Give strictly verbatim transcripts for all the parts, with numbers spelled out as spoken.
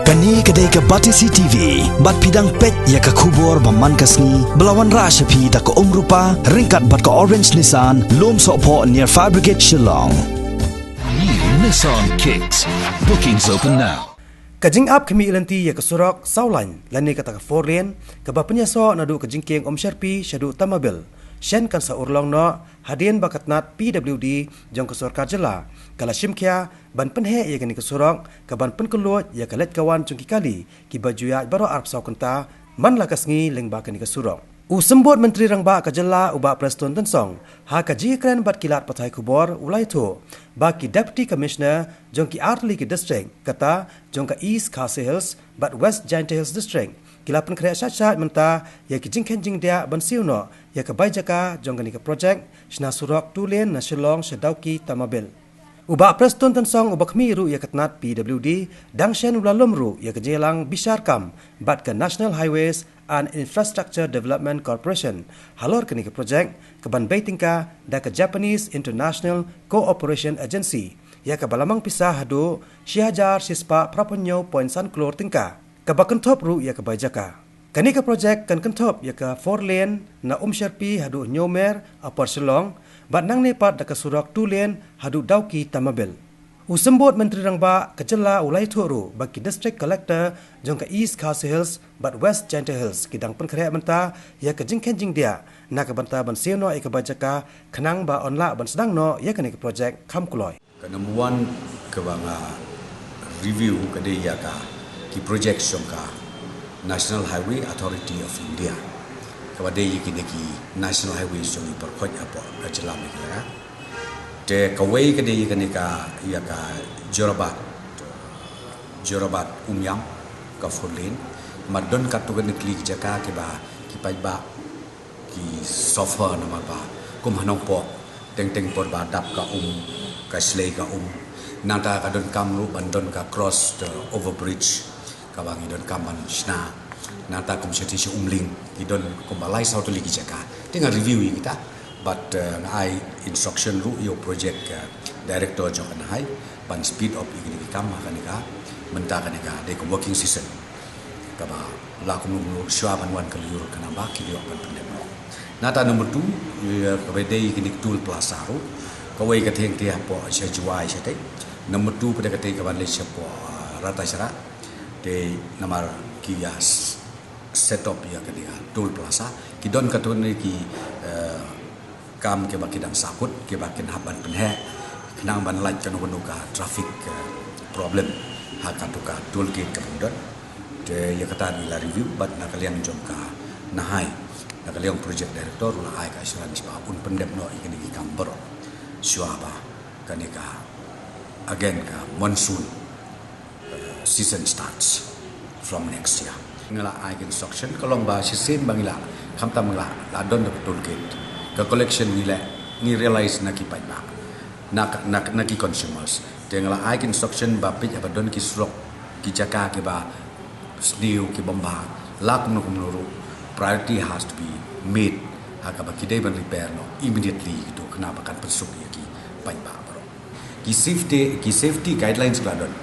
Kane ka dei ka Batesi T V, bad phi dang peit ïa ka khubor ba man ka sngi, ba la wanrah sha phi da ka Umrupa, ryngkat bad ka Orange Nissan, Lumsohphoh near Fire Brigade Shillong. New Nissan Kicks. Bookings open now. Ka jingap khmih lynti ïa ka surok saw lane kata ka four lane, kaba pynïasoh naduh ka jingkieng Umsyrpi shaduh Tamabil, shen kan sa urlong noh, hadien ba ka tnat P W D jong ka sorkar jylla ka la shimkhia ban pynheh ïa kane ka surok, kaban pynkylluid ïa ka leit ka wan jong ki kali kiba ju ïaid baroh arphew saw kynta man la ka sngi lyngba kane ka surok. U Symbud Myntri Rangbah ka jylla u Bah Prestone Tynsong, ha ka jingïakren bad ki lad pathai khubor, u la ïathuh ba ki Deputy Commissioner jong ki artylli ki district, kata jong ka East Khasi Hills bad West Jaintia Hills District, ki la pynkhreh shait shait mynta ïa ki jingkheiñ jingdiah ban siew noh ïa ka bai jaka jong kane ka projek shna surok two lane na Shillong sha Dawki Tamabil. U Bah Prestone Tynsong uba khmih ruh ïa ka tnat P W D, dang shen u la lum ruh ïa ka jingïalang bishar kam bad ka National Highways and Infrastructure Development Corporation halor kane ka projek, kaban bei tyngka da ka Japanese International Cooperation Agency, ïa kaba la mang pisa haduh shi hajar shi spah phra phew hynñiew point san klur tyngka, kaba kynthup ruh ïa ka bai jaka. Kane ka projek kan kynthup ïa ka four lane na Umsyrpi haduh Hynñiewmer, Upper Shillong, bad nangne pat da ka surok two lane haduh Dawki Tamabil. U Symbud Myntri Rangbah ka jylla u la ïathuh ruh ba ki District Collector jong ka East Khasi Hills bad West Jaintia Hills ki dang pynkhreh mynta ïa ka jingkheiñ jingdiah na ka bynta ban siew noh ïa ka bai jaka, khnang ba yn lah ban sdang noh ïa kane ka projek kham kloi. Ka number one kaba nga review ka dei ïa ka ki project jong ka National Highway Authority of India, kaba dei ïa kine ki National Highway jong i pyrkhat hapoh ka jylla Meghalaya. Te kawei ka dei ïa kane ka, ïa ka Jorabat, Jorabat Umiam, ka four lane. Mar don katto katne tylli ki jaka kiba ki paidbah ki suffer namar ba kum ha Nongpoh teng teng por ba dap ka um, ka shlei ka um. Nangta ka donkam ruh ban don ka cross, the overbridge, kaba ngi donkam ban shna. Nangta kum shatei sha Umling ki don kumba lai saw tylli ki jaka. Te nga review ïa kita, but, eh, nga ai instruction ruh ïa u project, eh, director jong ka NHAI ban speed up ïa kine ki kam ha kane ka, mynta kane ka dei ka working session, kaba la kumno kumno shuwa ban wan ka lyiur khnang ba kin ïoh ban pyndep noh. Nangta number two, ïa kaba dei kine ki toll plaza ruh, kawei ka theng te hapoh sha Jowai shatei. Number two pat ka dei kaban leit shapoh, ah, Ratacherra. Te namar ki ïa s-, set up ïa kane ka toll plaza, ki don katto katne ki, eh, kam kiba ki dang sahkut kiba kin hap ban pynheh, khnang ban lait kano kano ka traffic, eh, problem ha kato ka toll gate kaba don. Te ïa kata ngi la review bad na ka liang jong ka NHAI, na ka liang project director u la ai ka assurance ba un pyndep noh ïa kine ki kam baroh shuwa ba kane ka, again, ka monsoon season starts from next year. Ngi la ai ka instruction, ka long ba shisien ba ngi la, khamtam ngi la, la don da ka toll gate, ka collection ngi la, ngi realize na ki paidbah, na ka, na, na ki consumers. Te ngi la ai ka instruction ba peit haba don ki surok, ki jaka kiba sniew, ki bym bha, la kumno kumno ruh, priority has to be made ha kaba ki dei ban repair noh immediately, kito khnang ba kan pynsuk ïa ki paidbah baroh. Ki safety, ki safety guidelines ki la don.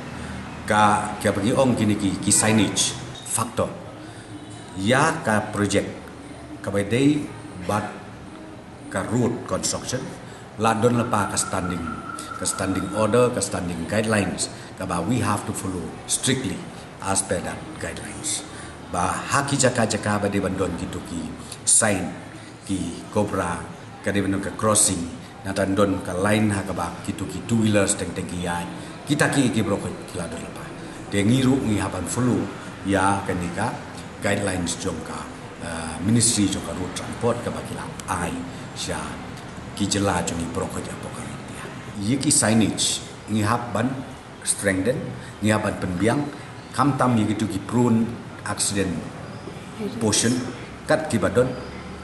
Ka, kaba ngi ong kine ki, ki signage factor. Ïa ka project kaba dei bad ka road construction, la don lypa ka standing, ka standing order, ka standing guidelines kaba we have to follow strictly as per that guidelines. Ba ha ki jaka jaka ba dei ban don kito ki sign, ki cobra, ka dei ban don ka crossing, nangta don ka line ha kaba kito ki two wheelers teng teng ki ïaid. Kita ki, ki baroh ki la don lypa. Te ngi ruh ngi hap ban follow ïa kane ka guidelines jong ka, eh, Ministry jong ka Road Transport kaba ki la ai sha ki jylla jong ngi baroh hapoh ka India. Ïa ki signage ngi hap ban strengthen, ngi hap ban pynbiang, khamtam ïa kito ki prone accident portion, kat kiba don,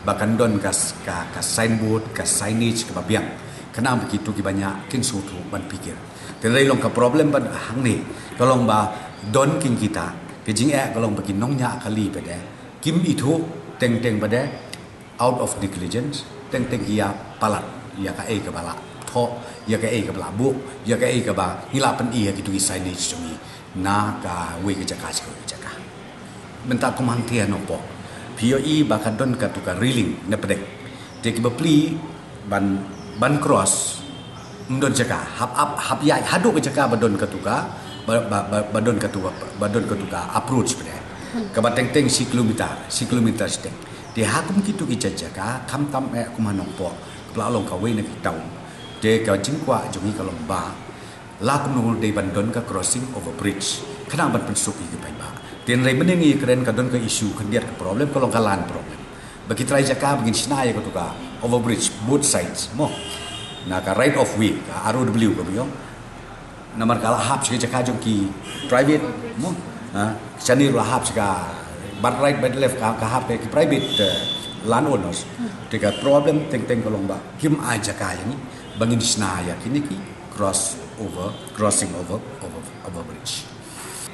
ba kan don ka, ka, ka signboard, ka signage kaba biang, khnang ba kito kiba ñiah kin sngewthuh ban pyrkhat. Te dei long ka problem ba hangne, ka long ba don kin kita, ka jingeh ka long ba ki nongñiah kali pat de kim ithuh, teng teng pat de out of negligence, teng teng ki ïa palat ïa kaei kaba la ïa kaei kaba la buh, ïa kaei kaba ngi la pyni ha kitu ki signage jong ngi na kawei ka jaka sha kawei ka jaka. Mynta kum hangthie Nongpoh, phi ïohi ba ka don katu ka railing na pdeng. Te kiba plie ban, ban cross, ym don jaka, hap, hap, hap ïaid haduh ka jaka ba don katu ka, ba, ba, ba, ba don katu ka, ba don katu ka approach pdeng. Kaba teng teng shi kilometer, shi kilometer shiteng. Te ha kum kitu ki jaka, khamtam eh kum ha Nongpoh, kaba la long kawei na ki town. Te ka jingkwah jong ngi ka long ba la kumno dei ban don ka crossing over bridge, khnang ban pynsuk ïa ki paidbah. Te hynrei mynne ngi kren ka don ka issue khyndiat ka problem, ka long ka land problem. Ba ki trai jaka ba kin shna ïa katu ka over bridge, both sides, mo. Na ka right of way, ka R O W kaba ïong. Namar ka la hap sha ka jaka jong ki private, mo. Ha, shane ruh la hap sha ka, bad right, bad left, ka, ka hap ki private, eh, landowners. Te ka problem teng teng ka long ba kim ai jaka ïa ngi ba ngin shna ïa kine ki cross over, crossing over, over, over bridge.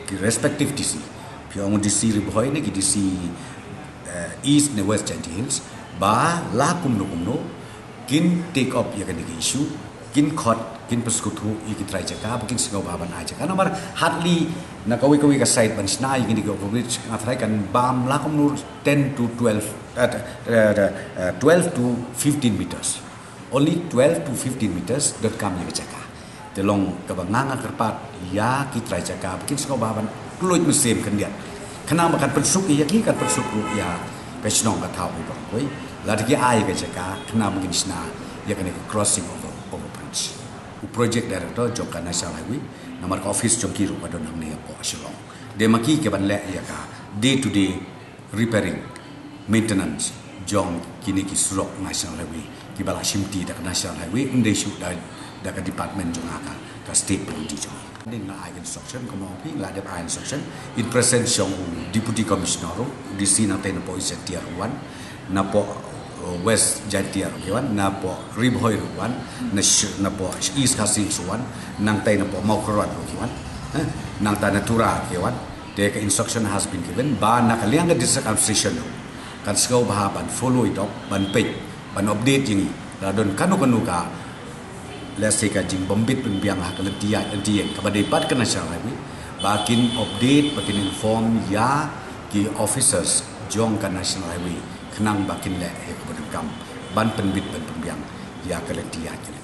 Ki respective D C, phi ong D C Ri Bhoi ne ki D C, eh, East ne West Jaintia Hills, ba la kumno kumno kin take up ïa kane ka issue, kin khot, kin pynsngewthuh ïa ki trai jaka ba kin sngewbha ban ai jaka. Namar hardly na kawei kawei ka side ban shna ïa kine ki over bridge, nga tharai kan bam la kumno ten to twelve, eh, eh, eh, twelve to fifteen meters. Only twelve to fifteen meters donkam ïa ka jaka. Te long kaba nga, nga kyrpad ïa ki trai jaka ba kin sngewbha ban kloi mynsiem khyndiat, khnang ba kan pynsuk ïa ki, kan pynsuk ruh ïa ka shnong ka thaw, u ba koi. Lada ki ai ka jaka, khnang ba ngin shna ïa kane ka crossing over, over bridge. U project director jong ka National Highway, namar ka office jong ki ruh ka don hangne hapoh Shillong. Dei ma ki ki ban leh ïa ka day to day repairing, maintenance jong kine ki surok National Highway kiba la shimti da ka National Highway, ym dei shuh da, da ka department jong nga, ka, ka state priority jong nga. Nga ai instruction, kumba phi, la dep ai instruction in presence jong u Deputy Commissioner ruh, D C nangtai napoh East Jaintia ruh wan, napoh, uh, West Jaintia ruh ki wan, napoh Ri Bhoi ruh wan, na sh-, napoh East Khasi Hills ruh wan, nangtai napoh Mawkyrwat ruh ki wan, eh, nangta na Tura ki wan. Te ka instruction has been given ba na ka liang ka district administration ruh kan sngewbha ban follow it up, ban peit, ban update ïa ngi. La don kano kano ka, let's say, ka jingbym bit pynbiang ha ka lynti ïaid lynti ïeng kaba dei bad ka National Highway, ba kin update, ba kin inform ïa ki officers jong ka National Highway, khnang ba kin leh ïa kaba donkam ban pynbit ban pynbiang ïa ka lynti ïaid ka lynti.